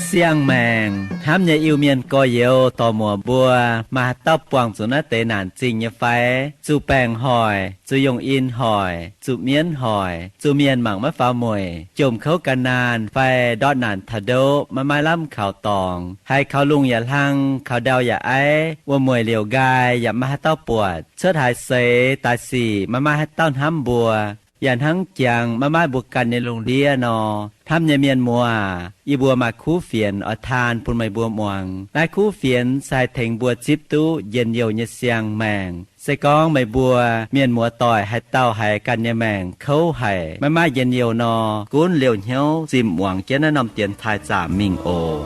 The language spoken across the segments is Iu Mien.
Siang-maengc hnamv nyei Iu-Mienh gorx-youz dorc-muoc mbuo, maaih haaix dauh buangh zuqc naaiv deix naanc zingh nyei fai? Zuqc baengc hoic, zuqc yungh in hoic, zuqc mienv hoic, zuqc mienh mangc maiv faaux mueic, jomc kouv ga'naanh fai ndortv naanc taux ndoqv maiv maaih lamh kaux dorngx, haiz kaux lungh yaac hlang, kaux ndau yaac aiv, wuom-mueic liouc nqaai yaac maiv maaih haaix dauh buatc, cuotv haaix seix daaih sic maiv maaih haaix dauh hnamv mbuo, yaac hnangv jangx maiv maaih mbuo ganh nyei lungh ndiev nor. Hnamv nyei mienh muoz, yie mbuo maaih kuv fienx oix taan bun meih mbuo muangx. Naaiv kuv fienx se haih tengx mbuo zipv duqv njien-youh nyei siang-maengc. Se gorngv meih mbuo mienh muoz-doic haaix dauh haiz ganh nyei maengc kouv haic, maiv maaih njien-youh nor, gunv liouh hnyouv zimh muangx jienv naaiv norm dienx taaih zaamc mingh oc.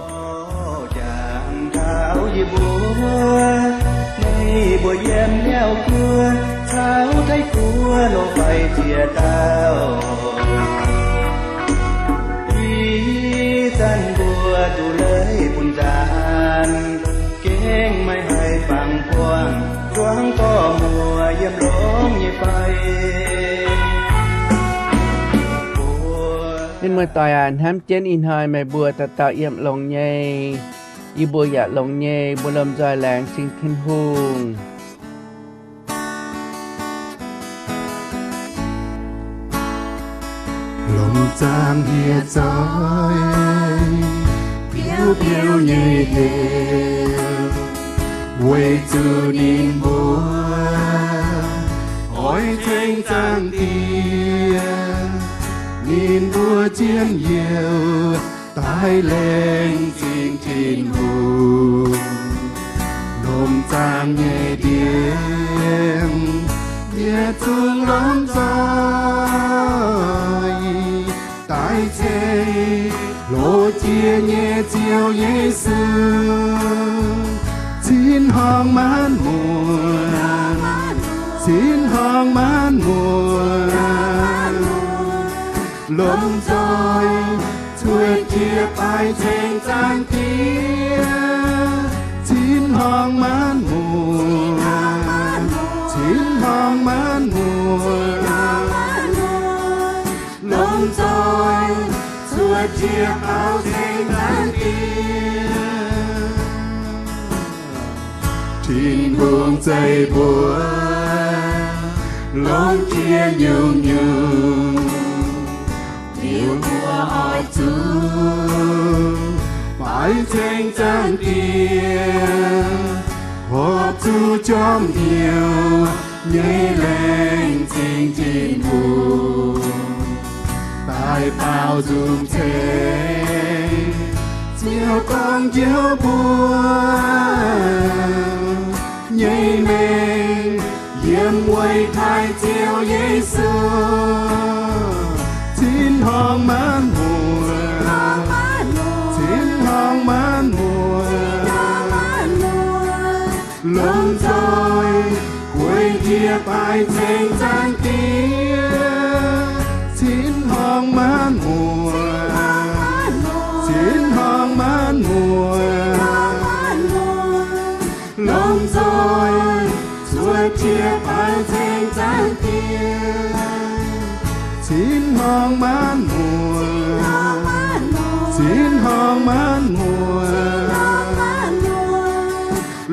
Jangx taux yie mbuo, meih mbuo yiem Liaauh Guoqv caux Taiv Guoqv loz-faix ziex dauh. Ih zanc mbuo duqv leiz bun nzaanx, gengh maiv haih fangx buangh zuangx dorc-muoc yiem longx nyei fai. Mienh muoz-doic aac, hnamv jienv ih hnoi meih mbuo dauh dauh yiem longx nyei. Yie mbuo yaac longx nyei, mbuo lomh nzoih laengz zingh Tin-Hungh. Lomh nzoih hieh zoih biouv biouv nyei heuc, weic zuqc ninh mbuo oix ceng Zaangc Diex, ninh mbuo njien-youh daaih laengz zingh Tin-Hungh. Lomh nzoih nyei ndiangx, yie zungv lomh nzoih daaih ceng hlo jiex nyei Ziouv Yesu. Cin-horngh maanv muotc, cin-horngh maanv muotc, lomh nzoih cuotv jiex baaix ceng Zaangc Diex. Cin-horngh maanv muotc, cin-horngh maanv muotc, lomh nzoih cuotv jiex baaix ceng Zaangc Diex. Tin-Hungh zeiz mbuo longc jiex nyungc-nyungc, liuz mbuo oix zuqc baaix ceng Zaangc Diex, horpc zuqc jorm hnyouv nyei laengz zingh Tin-Hungh, daaih baaux nzung ceng Ziouv gorngv njoux mbuo nyei mengh, yiem weic taaih Ziouv Yesu. Cin-horngh maanv muotc, cin-horngh maanv muotc, lomh nzoih gueic jiex baaix ceng Zaangc Diex. Cin-horngh maanv muotc, cin-horngh maanv muotc, lomh nzoih cuotv jiex baaix ceng Zaangc Diex. Cin-horngh maanv muotc, cin-horngh maanv muotc,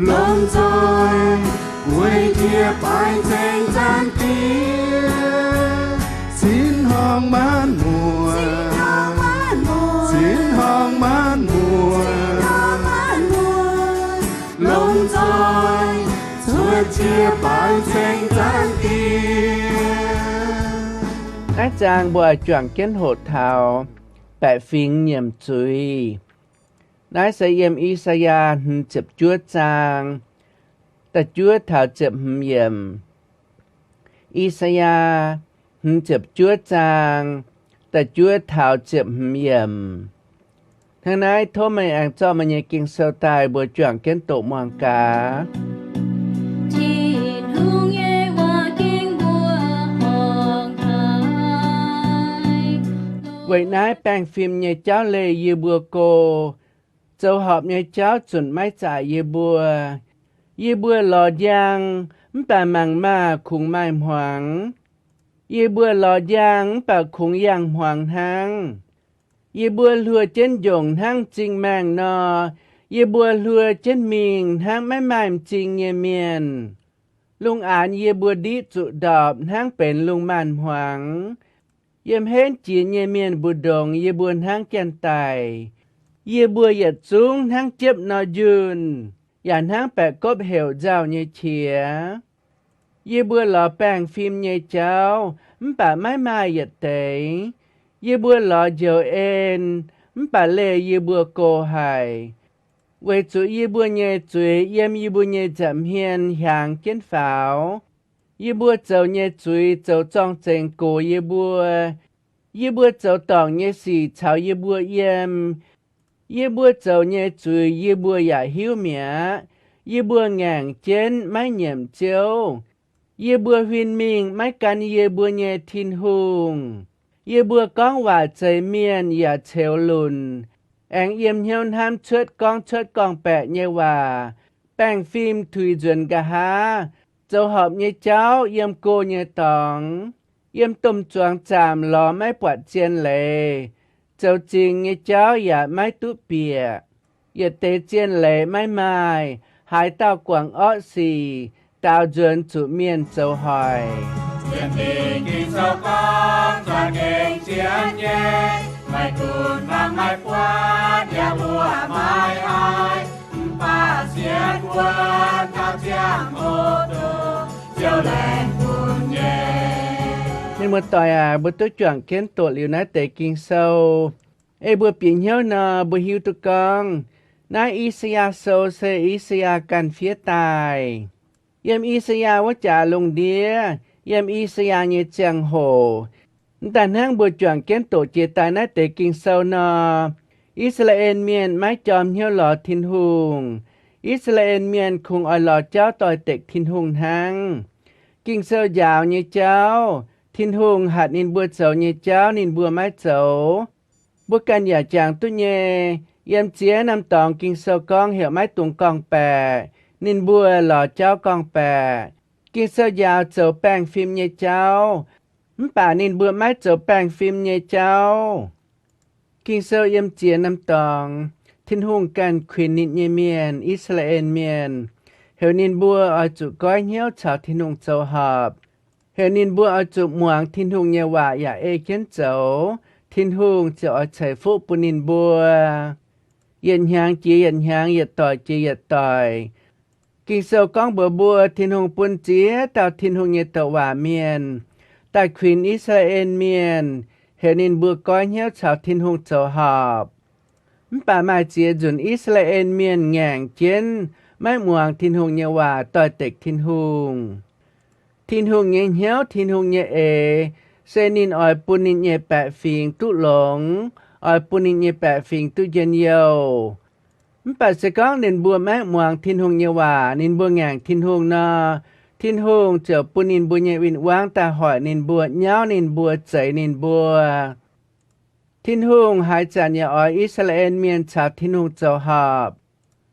lomh nzoih gueic jiex baaix ceng Zaangc Diex. Cin-horngh maanv muotc, cin-horngh maanv muotc, lomh nzoih cuotv jiex baaix ceng Zaangc Diex. Naaiv zaang mbuo juangc jienv hoqc taux baeqc fingx nyiemc zuiz. Naaiv se yiem I^saa^yaa hmz ziepc juov zaang, da'juov taux ziepc hmz yiemc. I^saa^yaa hmz ziepc juov zaang, da'juov taux ziepc hmz yiemc. Hnangv naaiv tov meih aengx zorqv meih nyei Ging-Sou daaih mbuo juangc jienv doqc muangx gaax. Tin-Hungh nyei waac ging mbuo horngh haic. Weic naaiv baengh fim nyei jauv leih yie mbuo go, zoux horpc nyei jauv zunc maiv zaaic yie mbuo. Yie mbuo lorz njang mv baac mangc maah! Kungx maaih hmuangx. Yie mbuo lorz njang mv baac kungx yangh hmuangx hnangv. Yie mbuo hluo jienv njongc hnangv m'zing maengh nor, yie mbuo hluo jienv mingh hnangv maiv maaih m'zing nyei mienh. Lungh aanx yie mbuo ndiqv zuqc ndorpc hnangv benx lungh maanz-hmuangx. Yiem henv jiex nyei mienh mbu'ndongx yie mbuo hnangv janx-daic. Yie mbuo yietc zungv hnangv jiepv nor njunh, yaac hnangv baeqc gopv heuc nzauh nyei qiex. Yie mbuo lorz baengh fim nyei jauv, mv baac maiv maaih yietc deix. Yie mbuo lorz njoux en, mv baac leih yie mbuo go haic. Weic zuqc yie mbuo nyei zuiz yiem yie mbuo nyei nza'hmien hiaangx jienv faaux. Yie mbuo zoux nyei zuiz zoux zorng-zengx gox yie mbuo. Yie mbuo zoux dorngc nyei sic caux yie mbuo yiem. Yie mbuo zoux nyei zuiz yie mbuo yaac hiuv mi'aqv. Yie mbuo ngaengc jienv maiv nyiemc Ziouv. Yie mbuo huin mingh maiv gan yie mbuo nyei Tin-Hungh. Yie mbuo gorngv waac zeix mienh yaac ceux lunc, aengx yiem hnyouv hnamv cuotv gorngv cuotv gorngv-baeqc nyei waac, baengh fim tuix nzuonx nqa'haav, zoux horpc nyei jauv yiem go nyei dorngx, yiem domh zuangx zaamc lorz maiv buatc zien leiz, zoux zingx nyei jauv yaac maiv duqv bieqc. Yietc deix zien leiz maiv maaih, haaix dauh guangc orqv sic, daaux nzuonx zuqc mienh zoux hoic. Sienx Fingx Ging-Sou gorngv, za'gengh zien nyei, maiv gunv mangc maiv buatc yaac mbuoqc maiv haiz, mv baac sienx wuonx taux ziangh hoc dongh Ziouv laengz bun nyei. Mienh muoz-doic aac, mbuo duqv juangc jienv doqc liuz naaiv deix Ging-Sou, ei mbuo bieqc hnyouv nor, mbuo hiuv duqv gorngv naaiv I^saa^yaa Sou se I^saa^yaa ganh fiev daaih. Yiem I^saa^yaa wuov jaax lungh ndiev, yiem I^saa^yaa nyei ziangh hoc, mv daaih hnangv mbuo juangc jienv doqc jiex daaih naaiv deix Ging-Sou nor, I^saa^laa^en Mienh maiv jorm hnyouv lorz Tin-Hungh. I^saa^laa^en Mienh kungx oix lorz jauv doix-dekc Tin-Hungh hnangv. Ging-Sou njaaux nyei jauv, Tin-Hungh hatc ninh mbuo zoux nyei jauv ninh mbuo maiv zoux. Mbuo ganh yaac jangx duqv nyei. Yiem ziex norm dorngx Ging-Sou gorngv heuc maiv dungx gorngv-baeqc, ninh mbuo lorz jauv gorngv-baeqc. Ging-Sou njaaux zoux baengh fim nyei jauv, mv baac ninh mbuo maiv zoux baengh fim nyei jauv. Ging-Sou yiem ziex norm dorngx, Tin-Hungh ganh kuinx ninh nyei mienh, I^saa^laa^en Mienh, heuc ninh mbuo oix zuqc goiv hnyouv caux Tin-Hungh zoux horpc, heuc ninh mbuo oix zuqc muangx Tin-Hungh nyei waac yaac ei jienv zoux, Tin-Hungh ziouc oix ceix fuqv bun ninh mbuo. Yietc hnyangx jiex yietc hnyangx, yietc doic jiex yietc doic, Ging-Sou gorngv mbuox mbuo, Tin-Hungh bun ziex dauh Tin-Hungh nyei douc waac mienh daaih kuinx I^saa^laa^en Mienh, heuc ninh mbuo goiv hnyouv caux Tin-Hungh zoux horpc. Mv baac maaih ziex nzunc I^saa^laa^en Mienh ngaengc jienv, maiv muangx Tin-Hungh nyei waac doix-dekc Tin-Hungh. Tin-Hungh nyei hnyouv, Tin-Hungh nyei eix, se ninh oix bun ninh nyei baeqc fingx duqv longx, oix bun ninh nyei baeqc fingx duqv njien-youh. Mv baac se gorngv ninh mbuo maiv muangx Tin-Hungh nyei waac, ninh mbuo ngaengc Tin-Hungh nor, Tin-Hungh ziouc bun ninh mbuo nyei win-wangv daaih hoic ninh mbuo, nyauv ninh mbuo, zeix ninh mbuo. Tin-Hungh haaix zanc yaac oix I^saa^laa^en Mienh caux Tin-Hungh zoux horpc.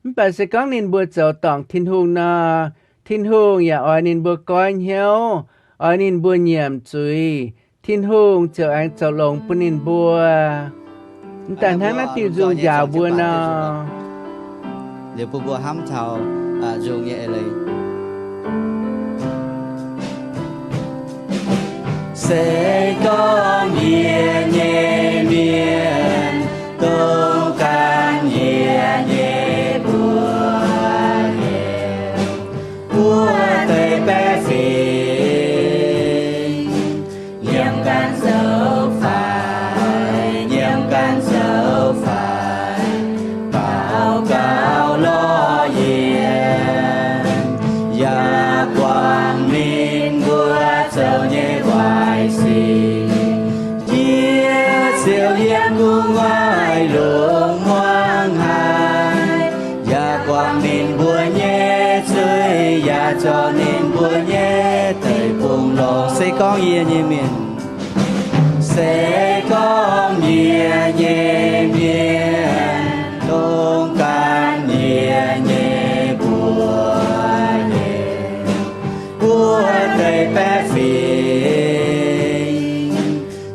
Mv baac se gorngv ninh mbuo zoux dorngc Tin-Hungh nor, Tin-Hungh yaac oix ninh mbuo goiv hnyouv, oix ninh mbuo nyiemc zuiz, Tin-Hungh ziouc aengx zoux longx bun ninh mbuo. Mv daaih hnangv naaiv diuh nzung njaaux mbuo nor, liuz bun mbuo hnamv taux nzung nyei eix leiz. Se gorngv yie nyei mienh dongh gan yie nyei mbuox heuc, wuov deix baeqv fingx nyiemc ganh zoux faix, nyiemc ganh zoux faix, baaux gaux lorz yie, yaac guangc ninh mbuo zoux nyei waaic sic, yie ziouc yiem gu'nguaaic longc hmuangv haic, yaac guangc ninh mbuo nyei zuiz, yaac zorc ninh mbuo nyei deic-bung longx. Se gorngv yie nyei mienh, se gorngv yie nyei mienh dongh gan yie nyei mbuox heuc, wuov deix baeqv fingx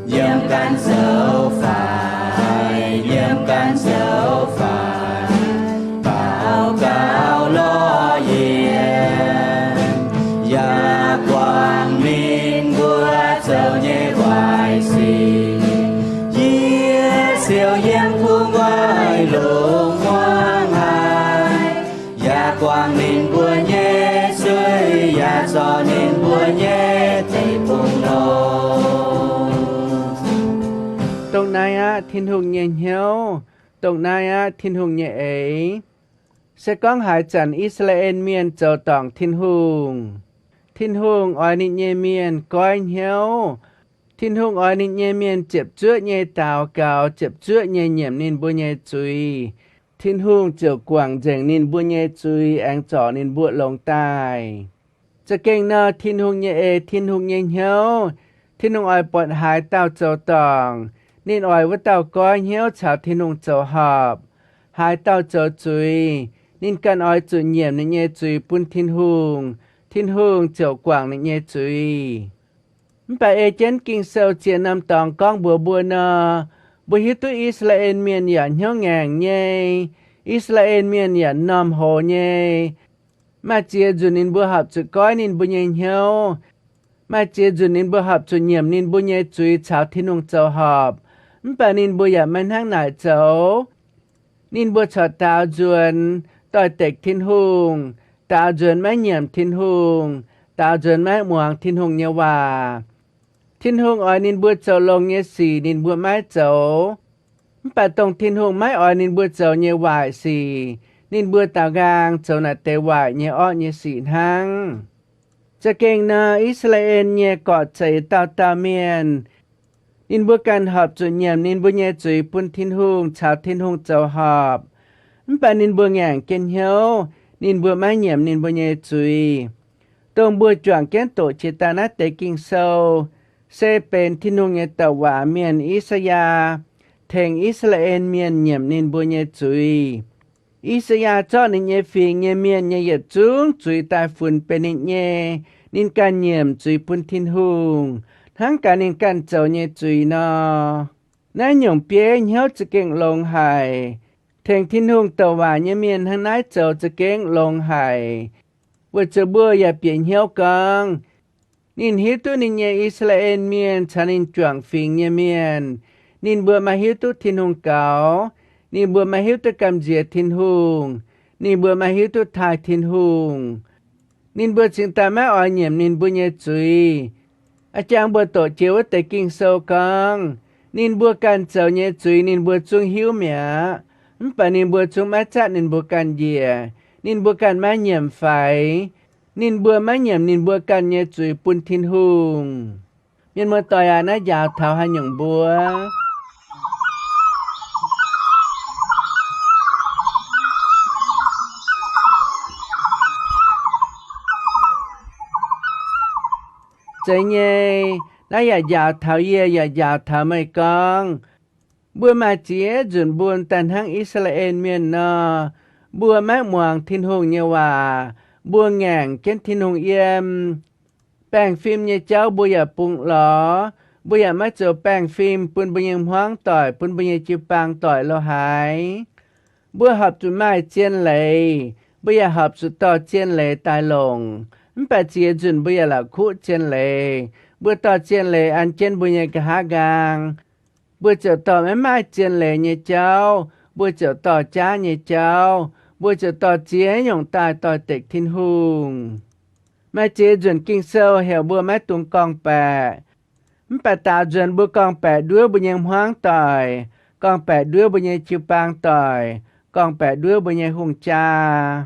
nyiemc ganh zoux faix, yiem ganh zoux faix, baaux gaux lorz yienx, yaac guangc ninh mbuo zoux nyei waaic sic. Yie siou yiem gu'nguaaic longc hmuangv haic, yaac guangc ninh mbuo nyei zuiz, yaac zorc ninh mbuo nyei deic-bung longx. Dongh naaiv aqv, Tin-Hungh nyei hnyouv. Dongh naaiv aqv, Tin-Hungh nyei eix. Se gorngv haaix zanc I^saa^laa^en Mienh zoux dorngc Tin-Hungh, Tin-Hungh oix ninh nyei mienh goiv hnyouv. Tin-Hungh oix ninh nyei mienh ziepc zuoqv nyei daux gaux, ziepc zuoqv nyei nyiemc ninh mbuo nyei zuiz. Tin-Hungh ziouc guangc nzengc ninh mbuo nyei zuiz aengx zorc ninh mbuo longx daaih. Za'gengh nor, Tin-Hungh nyei eix, Tin-Hungh nyei hnyouv, Tin-Hungh oix buatc haaix dauh zoux dorngc, ninh oix wuov dauh goiv hnyouv caux Tin-Hungh zoux horpc. Haaix dauh zoux zuiz, ninh ganh oix zuqc nyiemc ninh nyei zuiz bun Tin-Hungh, Tin-Hungh ziouc guangc ninh nyei zuiz. Mv baac ei jienv Ging-Sou ziex norm dorngx gorngv mbuox mbuo nor, mbuo hiuv duqv I^saa^laa^en Mienh yaac hnyouv ngaengc nyei, I^saa^laa^en Mienh yaac m'normh hoz nyei. Maaih ziex nzunc ninh mbuo horpc zuqc goiv ninh mbuo nyei hnyouv. Maaih ziex nzunc ninh mbuo horpc zuqc nyiemc ninh mbuo nyei zuiz caux Tin-Hungh zoux horpc. Mv baac ninh mbuo yaac maiv hnangv naaic zoux. Ninh mbuo corc daaux nzuonx doix-dekc Tin-Hungh, daaux nzuonx maiv nyiemc Tin-Hungh, daaux nzuonx maiv muangx Tin-Hungh nyei waac. Tin-Hungh oix ninh mbuo zoux longx nyei sic ninh mbuo maiv zoux. Mv baac dongh Tin-Hungh maiv oix ninh mbuo zoux nyei waaic sic, ninh mbuo daaux nqaang zoux naaic deix waaic nyei orqv nyei sic hnangv. Za'gengh nor, I^saa^laa^en nyei gorqv-zeix dauh dauh mienh, ninh mbuo ganh horpc zuqc nyiemc ninh mbuo nyei zuiz bun Tin-Hungh caux Tin-Hungh zoux horpc. Mv baac ninh mbuo ngaengc jienv hnyouv, ninh mbuo maiv nyiemc ninh mbuo nyei zuiz. Dongh mbuo juangc jienv doqc jiex daaih naaiv deix Ging-Sou se benx Tin-Hungh nyei douc waac mienh I^saa^yaa tengx I^saa^laa^en Mienh nyiemc ninh mbuo nyei zuiz. I^saa^yaa zorqv ninh nyei fingx nyei mienh nyei yietc zungv zuiz daaih funx benx ninh nyei. Ninh ganh nyiemc zuiz bun Tin-Hungh, hnangv gaax ninh ganh zoux nyei zuiz nor. Naaiv nyungc bieiv hnyouv za'gengh longx haic. Tengx Tin-Hungh douc waac nyei mienh hnangv naaiv zoux za'gengh longx haic. Weic zuqc mbuo yaac bieqc hnyouv gorngv, ninh hiuv duqv ninh nyei I^saa^laa^en Mienh caux ninh juangc fingx nyei mienh, ninh mbuo maiv hiuv duqv Tin-Hungh gaux. Ninh mbuo maiv hiuv duqv gamh nziex Tin-Hungh. Ninh mbuo maiv hiuv duqv taaih Tin-Hungh. Ninh mbuo cingx daaih maiv oix nyiemc ninh mbuo nyei zuiz. A'jang mbuo doqc jiex wuov deix Ging-Sou gorngv, ninh mbuo ganh zoux nyei zuiz ninh mbuo zungv hiuv mi'aqv. Mv baac ninh mbuo zungv maiv zatv ninh mbuo ganh njiec. Ninh mbuo ganh maiv nyiemc faix. Ninh mbuo maiv nyiemc ninh mbuo ganh nyei zuiz bun Tin-Hungh. Mienh muoz-doic aac, naaiv njaaux taux haaix nyungc mbuo? Zeiz nyei, naaiv yaac njaaux taux yie, yaac njaaux taux meih gorngv, mbuo maaih ziex nzunc mbuo daaih hnangv I^saa^laa^en Mienh nor, mbuo maiv muangx Tin-Hungh nyei waac, mbuo ngaengc jienv Tin-Hungh yiem. Baengh fim nyei jauv mbuo yaac bungx lorz, mbuo yaac maiv zoux baengh fim bun mbuo nyei hmuangv doic, bun mbuo nyei jiu-baang doic lo haaix. Mbuo horpc zuqc maaih zien leiz, mbuo yaac horpc zuqc dorh zien leiz daaih longc. Mv baac ziex nzunc mbuo yaac la'kuqv zien leiz. Mbuo dorh zien leiz an jienv mbuo nyei nqa'haav nqaang, mbuo ziouc dorh maiv maaih zien leiz nyei jauv, mbuo ziouc dorh jaav nyei jauv, mbuo ziouc dorh ziex nyungc daaih doix-dekc Tin-Hungh. Maaih ziex nzunc Ging-Sou heuc mbuo maiv dungx gorngv-baeqc. Mv baac daaux nzuonx mbuo gorngv-baeqc nduov mbuo nyei hmuangv doic, gorngv-baeqc nduov mbuo nyei jiu-baang doic, gorngv-baeqc nduov mbuo nyei hungh jaa.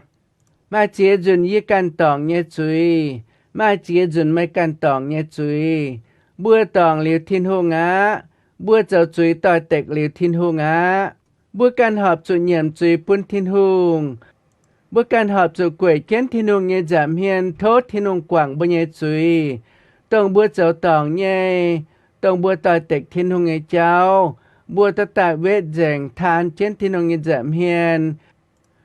Maaih ziex nzunc yie ganh dorngc nyei zuiz, maaih ziex nzunc meih ganh dorngc nyei zuiz. Mbuo dorngc liuz Tin-Hungh aqv. Mbuo zoux zuiz doix-dekc liuz Tin-Hungh aqv. Mbuo ganh horpc zuqc nyiemc zuiz bun Tin-Hungh. Mbuo ganh horpc zuqc gueic jienv Tin-Hungh nyei nza'hmien, tov Tin-Hungh guangc mbuo nyei zuiz. Dongh mbuo zoux dorngc nyei, dongh mbuo doix-dekc Tin-Hungh nyei jauv, mbuo dorh daaih wetv nzengc, taan jienv Tin-Hungh nyei nza'hmien,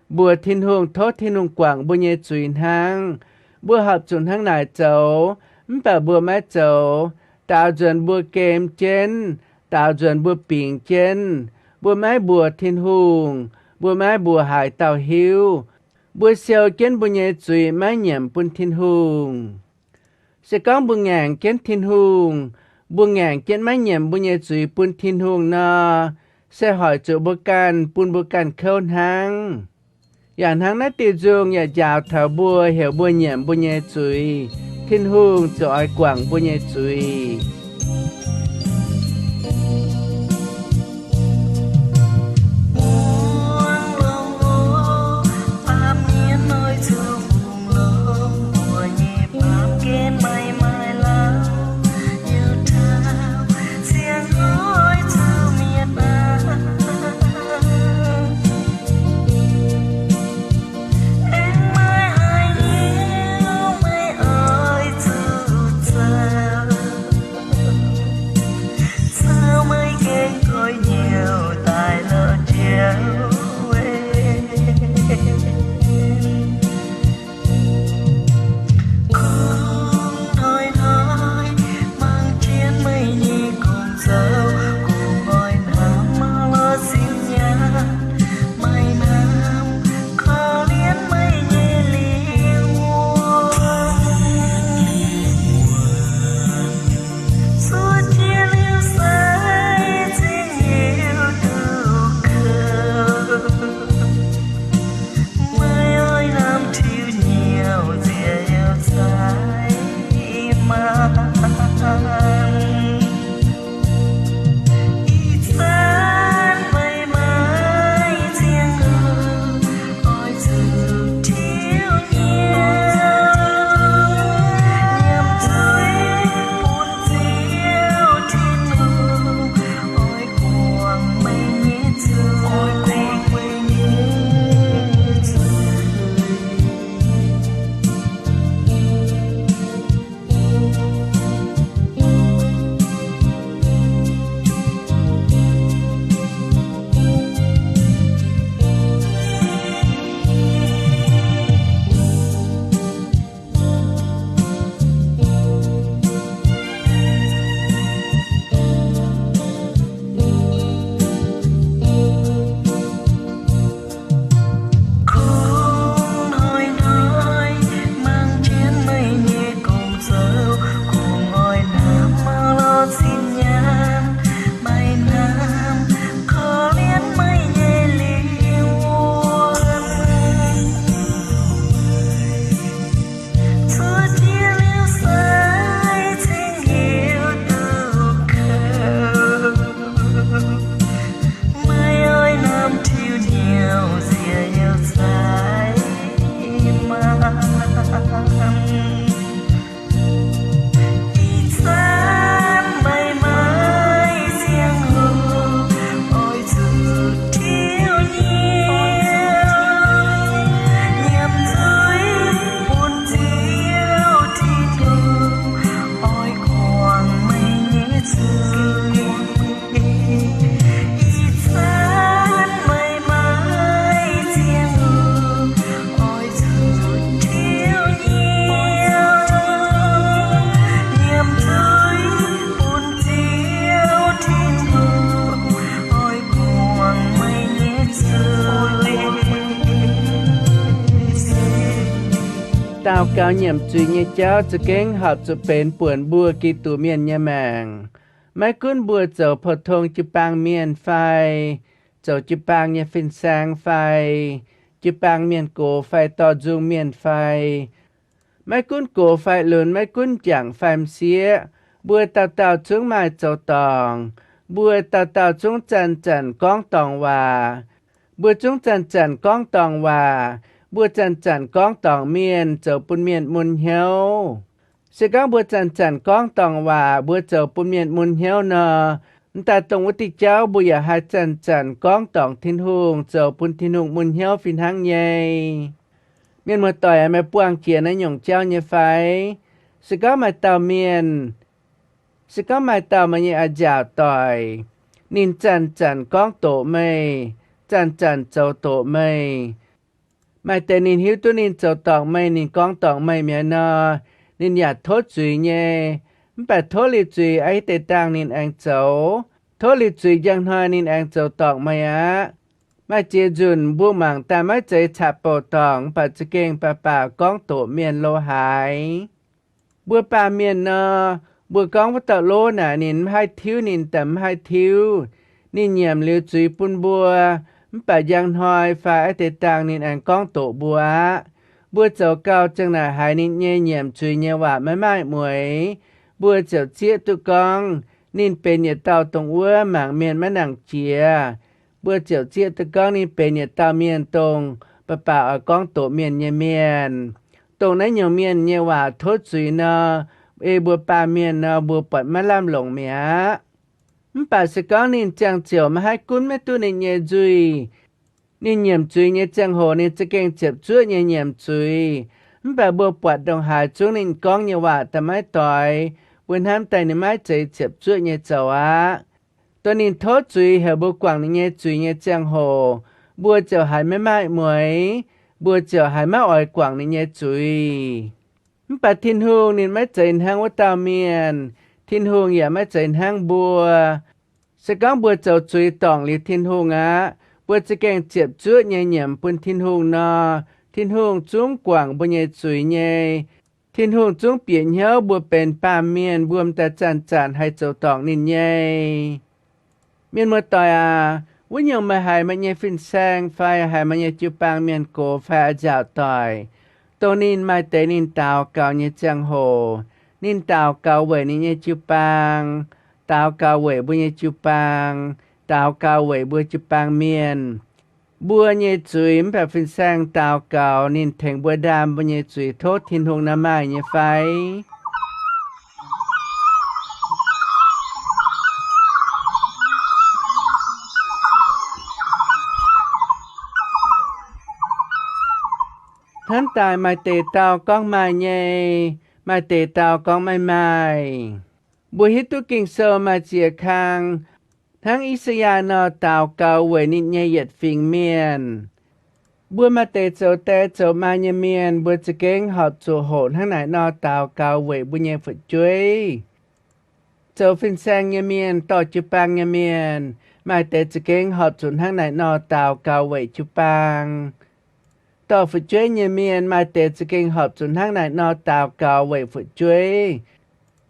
mbuox Tin-Hungh, tov Tin-Hungh guangc mbuo nyei zuiz hnangv. Mbuo horpc zuqc hnangv naaic zoux, mv baac mbuo maiv zoux. Daaux nzuonx mbuo gem jienv, daaux nzuonx mbuo bingx jienv, Mbuo maiv mbuox Tin-Hungh, mbuo maiv mbuox haaix dauh hiuv. Mbuo siou jienv mbuo nyei zuiz maiv nyiemc bun Tin-Hungh. Se gorngv mbuo ngaengc jienv Tin-Hungh, mbuo ngaengc jienv maiv nyiemc mbuo nyei zuiz bun Tin-Hungh nor, se hoic zuqc mbuo ganh bun mbuo ganh kouv hnangv. Yaac hnangv naaiv diuh nzung yaac njaaux taux mbuo heuc mbuo nyiemc mbuo nyei zuiz, Tin-Hungh ziouc oix guangc mbuo nyei zuiz. Daux gaux nyiemc zuiz nyei jauv za'gengh horpc zuqc benx buonc mbuo Giduc mienh nyei maengc. Maiv gunv mbuo zoux pou-tong jiu-baang mienh fai zoux jiu-baang nyei fin-saeng fai jiu-baang mienh gox fai dorh nzung mienh fai, maiv gunv gox fai lunx, maiv gunv m'jangc fai m'sieqv, mbuo dauh dauh zungv maaih zoux dorngc. Mbuo dauh dauh zungv zanc-zanc gorngv dorngc waac. Mbuo zungv zanc-zanc gorngv dorngc waac. Mbuo zanc-zanc gorngv dorngc mienh zoux bun mienh mun hnyouv. Se gorngv mbuo zanc-zanc gorngv dorngc waac, mbuo zoux bun mienh mun hnyouv nor, m'daaih dongh wuov diuh jauv mbuo yaac haih zanc-zanc gorngv dorngc Tin-Hungh zoux bun Tin-Hungh mun hnyouv fih hnangv nyei. Mienh muoz-doic, meih buangh jiex naaiv nyungc jauv nyei fai? Se gorngv maaih dauh mienh, se gorngv maaih dauh meih nyei a'nziaauc doic, ninh zanc-zanc gorngv doqc meih, zanc-zanc zoux doqc meih, maaih deix ninh hiuv duqv ninh zoux dorngc meih, ninh gorngv dorngc meih mi'aqv nor, ninh yaac tov zuiz nyei. Mv baac tov liuz zuiz aqv, hitv deix dangh ninh aengx zoux. Tov liuz zuiz njang hnoi ninh aengx zoux dorngc meih aqv. Maaih ziex nzunc mbuo mangc daaih maiv zeiz caqv-bouc dorngc, mv baac za'gengh baac baac gorngv doqc mienh lo haaix. Mbuo baamh mienh nor, mbuo gorngv wuov dauh lov naaic ninh mv haih tiuv, ninh daaih mv haih tiuv. Ninh nyiemc liuz zuiz bun mbuo, mv baac njang hnoi fai aav deix dangh ninh aengx gorngv doqc mbuo aqv. Mbuo zoux gau ziang naaic haiz ninh nyei nyiemc zuiz nyei waac maiv maaih mueix, mbuo ziouc zieqv duqv gorngv ninh benx yietc dauh dongh wuov mangc mienh maiv nangc jiex. Mbuo ziouc zieqv duqv gorngv ninh benx yietc dauh mienh dongh baac baac oix gorngv doqc mienh nyei mienh. Dongh naaiv nyungc mienh nyei waac tov zuiz nor, ei mbuo baamh mienh nor, mbuo buatc maiv lamh longc mi'aqv. Mv baac se gorngv ninh ziangh ziouc maiv haih gunv maiv duqv ninh nyei nzuih, ninh nyiemc zuiz nyei ziangh hoc ninh za'gengh ziepc zuoqv nyei nyiemc zuiz. Mv baac mbuo buatc ndongc haaix zungv ninh gorngv nyei waac daaih maiv doix, mbuo hnamv daaih ninh maiv zeiz ziepc zuoqv nyei zoux aqv. Dongh ninh tov zuiz heuc mbuo guangc ninh nyei zuiz nyei ziangh hoc, mbuo ziouc haiz maiv maaih mueix, mbuo ziouc haiz maiv oix guangc ninh nyei zuiz. Mv baac Tin-Hungh ninh maiv zeiz hnangv wuov dauh mienh. Tin-Hungh yaac maiv zeiz hnangv mbuo. Se gorngv mbuo zoux zuiz dorngc liuz Tin-Hungh aqv, mbuo za'gengh ziepc zuoqv nyei nyiemc bun Tin-Hungh nor, Tin-Hungh zungv guangc mbuo nyei zuiz nyei. Tin-Hungh zungv bieqc hnyouv mbuo benx baamh mienh, mbuo m'daaih zanc-zanc haih zoux dorngc ninh nyei. Mienh muoz-doic aac, wuov nyungc meih haiz meih nyei fin-saeng fai haiz meih nyei jiu-baang mienh gox fai a'nziaauc doic, dongh ninh maaih deix ninh daux gaux nyei ziangh hoc, ninh daux gaux weic ninh nyei jiu-baang, daux gaux weic mbuo nyei jiu-baang, daux gaux weic mbuo jiu-baang mienh. Mbuo nyei zuiz mv baac fin-saeng daux gaux ninh tengx mbuo ndaam mbuo nyei zuiz tov Tin-Hungh nor maaih nyei fai? Hnamv daaih maaih deix dauh gorngv maaih nyei, maaih deix dauh gorngv maiv maaih. Mbuo hiuv duqv Ging-Sou maaih ziex kang hnangv I^saa^yaa nor daux gaux weic ninh nyei yietc fingx mienh. Mbuo maaih deix zoux die zoux maa nyei mienh, mbuo za'gengh horpc zuqc hoqc hnangv naaic nor daux gaux weic mbuo nyei fu'jueiv. Zoux fin-saeng nyei mienh, dorh jiu-baang nyei mienh, maaih deix za'gengh horpc zuqc hnangv naaic nor daux gaux weic jiu-baang. Dorh fu'jueiv nyei mienh, maaih deix za'gengh horpc zuqc hnangv naaic nor daux gaux weic fu'jueiv.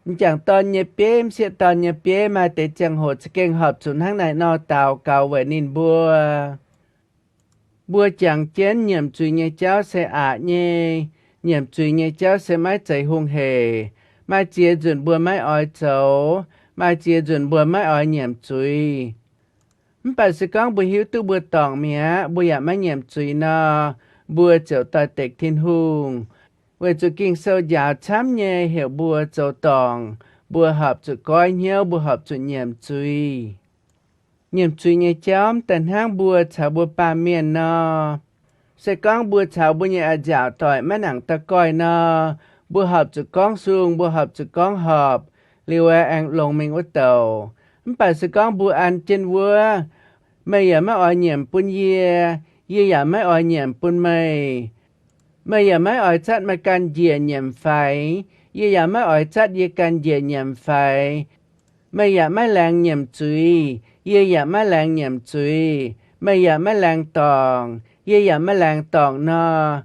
M'jangc dorn nyei bieiv, m'sieqv dorn nyei bieiv, maaih deix ziangh hoc za'gengh horpc zuqc hnangv naaic nor daux gaux weic ninh mbuo. Mbuo jangx jienv nyiemc zuiz nyei jauv se aqc nyei. Nyiemc zuiz nyei jauv se maiv zeiz hungh hec. Maaih ziex nzunc mbuo maiv oix zoux, maaih ziex nzunc mbuo maiv oix nyiemc zuiz. Mv baac se gorngv mbuo hiuv duqv mbuo dorngc mi'aqv, mbuo yaac maiv nyiemc zuiz nor, mbuo ziouc doix-dekc Tin-Hungh. Weic zuqc Ging-Sou njaaux camv nyei heuc mbuo zoux dorngc, mbuo horpc zuqc goiv hnyouv, mbuo horpc zuqc nyiemc zuiz. Nyiemc zuiz nyei jauv mv daaih hnangv mbuo caux mbuo baamh mienh nor. Se gorngv mbuo caux mbuo nyei a'nziaauc doic maiv nangc da'goih nor, mbuo horpc zuqc gorngv sung, mbuo horpc zuqc gorngv horpc, liuz aengx longx mingh wuov douc. Mv baac se gorngv mbuo an jienv wuov, meih yaac maiv oix nyiemc bun yie, yie yaac maiv oix nyiemc bun meih. Meih yaac maiv oix zatv meih ganh njiec nyiemc faix, yie yaac maiv oix zatv yie ganh njiec nyiemc faix. Meih yaac maiv laengz nyiemc zuiz, yie yaac maiv laengz nyiemc zuiz. Meih yaac maiv laengz dorngc, yie yaac maiv laengz dorngc nor,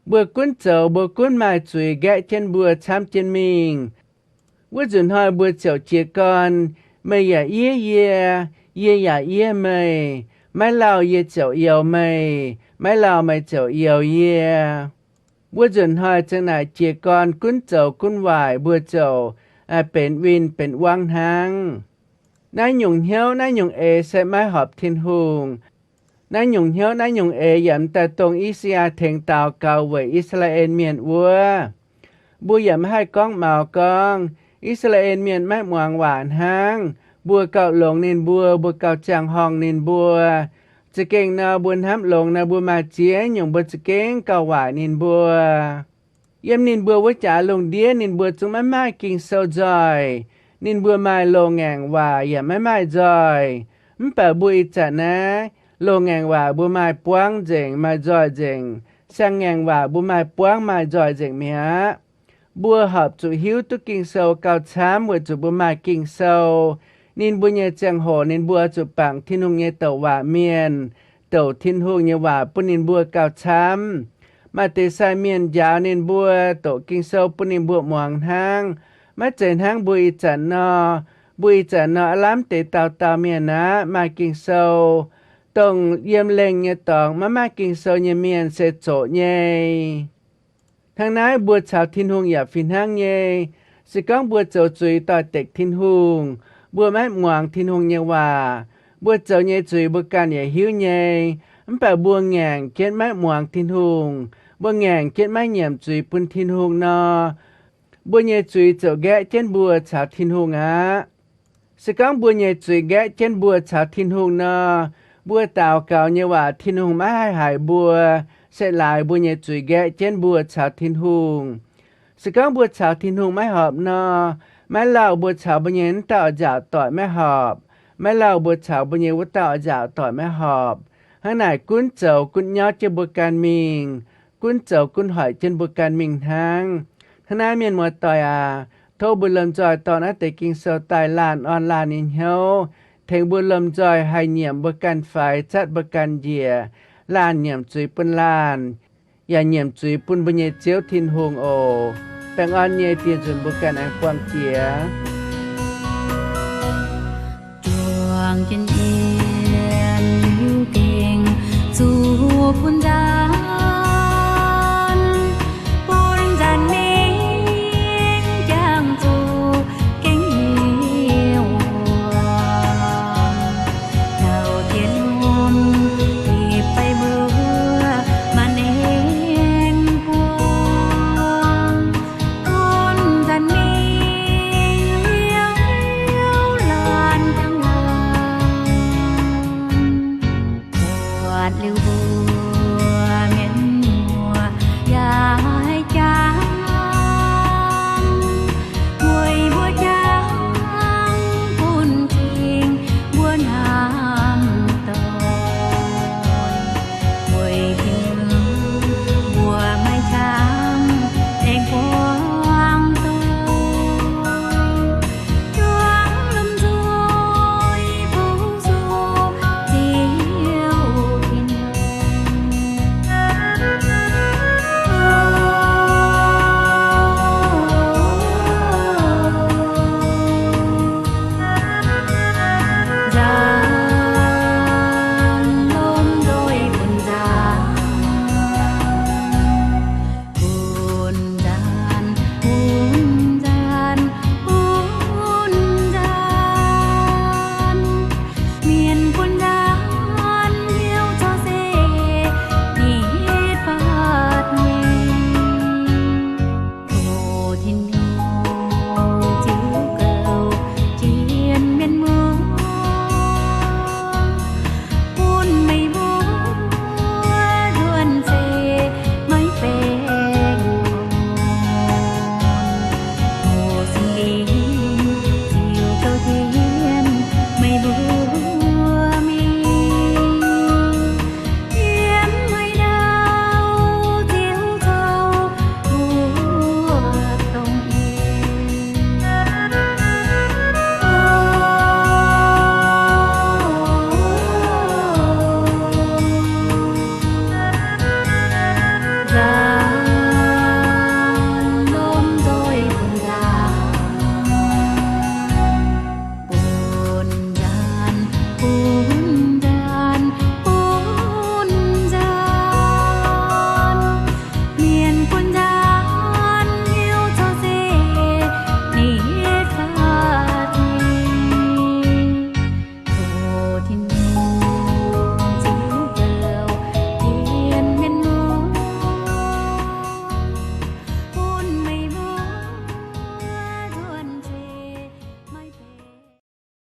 mbuo gunv zoux, mbuo gunv maaih zuiz nqaeqv jienv mbuo camv jienv mingh. Wuov nzunc hnoi mbuo ziouc jiez gorn, meih yaac yiev yie, yie yaac yiev meih. Maiv lauh yie ziouc youx meih, maiv lauh meih ziouc youx yie. Wuov nzunc hnoi ziang naaic jiez gorn gunv zoux gunv waaic mbuo ziouc benx win benx wangv hnangv. Naaiv nyungc hnyouv naaiv nyungc eix se maiv horpc Tin-Hungh. Naaiv nyungc hnyouv naaiv nyungc eix yaac m'daaih dongh I^saa^yaa tengx daux gaux weic I^saa^laa^en Mienh wuov. Mbuo yaac maiv haih gorngv maux gorngv, I^saa^laa^en Mienh maiv muangx waac hnangv. Mbuo gauh longx ninh mbuo, mbuo gauh ziangh horngh ninh mbuo. Za'gengh nor mbuo hnamv longx nor mbuo maaih ziex nyungc mbuo za'gengh gauh waaic ninh mbuo. Yiem ninh mbuo wuov jaax lungh ndiev ninh mbuo zungv maiv maaih Ging-Sou nzoih. Ninh mbuo maaih loz-ngaengc waac yaac maiv maaih nzoih. Mv baac mbuo ih zanc naaiv, loz-ngaengc waac mbuo maaih buangv nzengc, maaih nzoih nzengc. Siang-ngaengc waac mbuo maaih buangv maaih nzoih nzengc mi'aqv. Mbuo horpc zuqc hiuv duqv Ging-Sou gauh camv weic zuqc mbuo maaih Ging-Sou. Ninh mbuo nyei ziangh hoc ninh mbuo zuqc bangc Tin-Hungh nyei douc waac mienh, douc Tin-Hungh nyei waac bun ninh mbuo gauh camv. Maaih deix sai mienh njaaux ninh mbuo doqc Ging-Sou bun ninh mbuo muangx hnangv. Maiv zeiz hnangv mbuo ih zanc nor. Mbuo ih zanc nor aav lamh deix dauh dauh mienh aqv maaih Ging-Sou, dongh yiem lengh nyei dorngx maiv maaih Ging-Sou nyei mienh se zoqc nyei. Hnangv naaiv mbuo caux Tin-Hungh yaac fih hnangv nyei. Se gorngv mbuo zoux zuiz doix-dekc Tin-Hungh, mbuo maiv muangx Tin-Hungh nyei waac, mbuo zoux nyei zuiz mbuo ganh yaac hiuv nyei. Mv baac mbuo ngaengc jienv maiv muangx Tin-Hungh, mbuo ngaengc jienv maiv nyiemc zuiz bun Tin-Hungh nor, mbuo nyei zuiz ziouc nqaeqv jienv mbuo caux Tin-Hungh aqv. Se gorngv mbuo nyei zuiz nqaeqv jienv mbuo caux Tin-Hungh nor, mbuo daux gaux nyei waac Tin-Hungh maiv haih haic mbuo, se laaix mbuo nyei zuiz nqaeqv jienv mbuo caux Tin-Hungh. Se gorngv mbuo caux Tin-Hungh maiv horpc nor, maiv lauh mbuo caux mbuo nyei wuov dauh nzaaux doic maiv horpc, maiv lauh mbuo caux mbuo nyei wuov dauh nzaaux doic maiv horpc. Hnangv naaic gunv zoux gunv nyauv jienv mbuo ganh mingh, gunv zoux gunv hoic jienv mbuo ganh mingh hnangv. Hnangv naaiv mienh muoz-doic aac, tov mbuo lomh nzoih dorh naaiv deix Ging-Sou daaih laanh orn laanh nyei hnyouv, tengx mbuo lomh nzoih haih nyiemc mbuo ganh faix, zatv mbuo ganh njiec, laanh nyiemc zuiz bun laanh, yaac nyiemc zuiz bun mbuo nyei Ziouv Tin-Hungh oc. Baengh orn nyei dieh nzunc mbuo ganh aengx buangh jiex. Zuangx jienv yiem gengh zuqc bun nzanc, bun nzanc mingh jangx zuqc gengh hiuv wuov. Taux dien wuom ipv beiv mbuo maanc aengx buangh, bun nzanc mingh liouv laanh jangx laanh, buatc liuz mbuo